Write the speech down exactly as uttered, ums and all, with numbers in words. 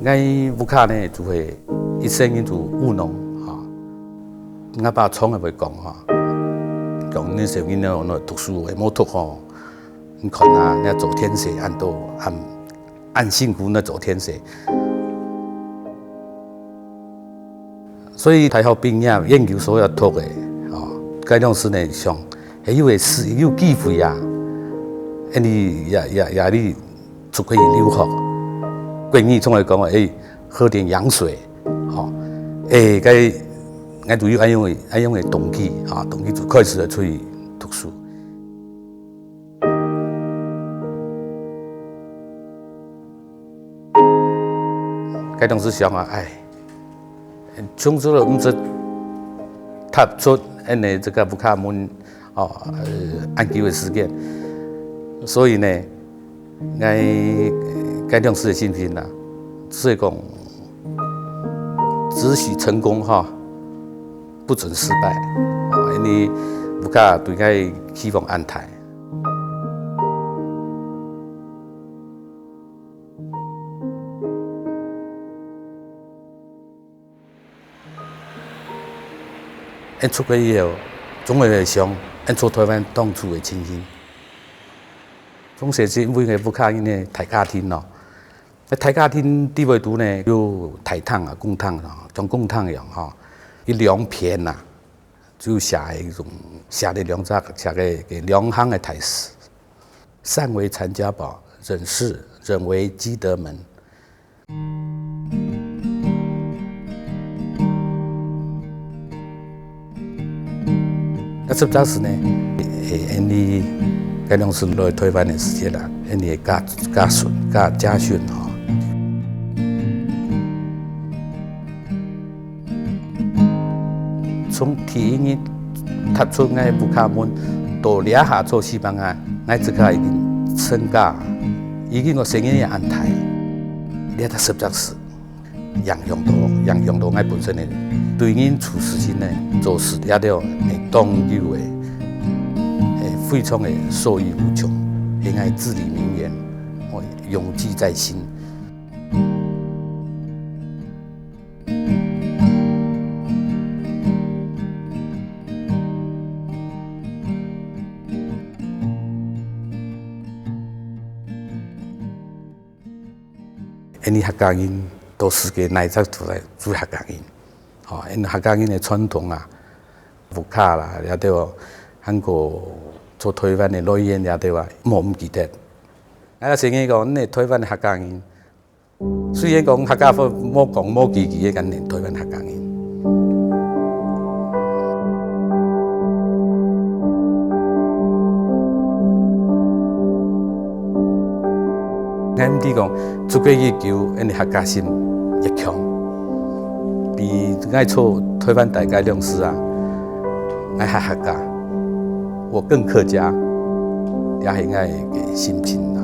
該屋下呢，就係一生人就務農哈。𠊎爸常會講哈，講你小囡仔呢，讀書會無讀吼，你看啊，你做田事恁多，恁，恁辛苦，你做田事。所以大學畢業，研究所要讀个，哦，該當時呢想，哎，有个事，有機會啊，哎，你也，也，也你 出去留學。國語總會講，哎，喝點洋水，吼，哎，該，𠊎就有恁樣个，恁樣个動機，啊，動機就開始了出去讀書。該當時想啊，哎，從這个毋識踏出恁呢這个屋下門，哦，呃，恁久个時間。所以呢， 𠊎，呃，該當時个心情啊，所以講，只許成功哈，不准失敗。啊，因為屋下對𠊎期望恁大。𠊎出國以後，總會想，𠊎在臺灣當初个情形。 總係因為𠊎屋下人个大家庭咯。該大家庭裡背肚呢，有大廳啊、公廳啊，像公廳樣吼，一兩片啊，就寫一種，寫了兩隻，寫个，个兩行个大字：「善為傳家寶，忍是，忍為積德門。」 該十隻字呢，係，係𠊎該當時來臺灣个時節啦，𠊎个家，家訓，家，家訓吼。從第一日踏出𠊎屋下門，到這下做西班牙，𠊎自家已經成家，已經个生意也恁大，這隻十隻字 影響到，影響到𠊎本身个對人處事情呢，做事這兜呢，當有个，誒，非常个受益無窮，係𠊎至理名言，我永記在心。 𠊎等客家人到世界哪一隻都在做客家人。吼，𠊎等客家人个傳統啊，屋下啦，這兜，還過做臺灣个來源這兜啊，莫毋記得。𠊎个先生講，𠊎等臺灣个客家人，雖然講客家話無講無幾句个，但𠊎等臺灣客家人。 𠊎毋知講，出國以後，𠊎等客家心越強。比𠊎在臺灣待个兩時啊，𠊎還客家，我更客家，這係𠊎个心情啊。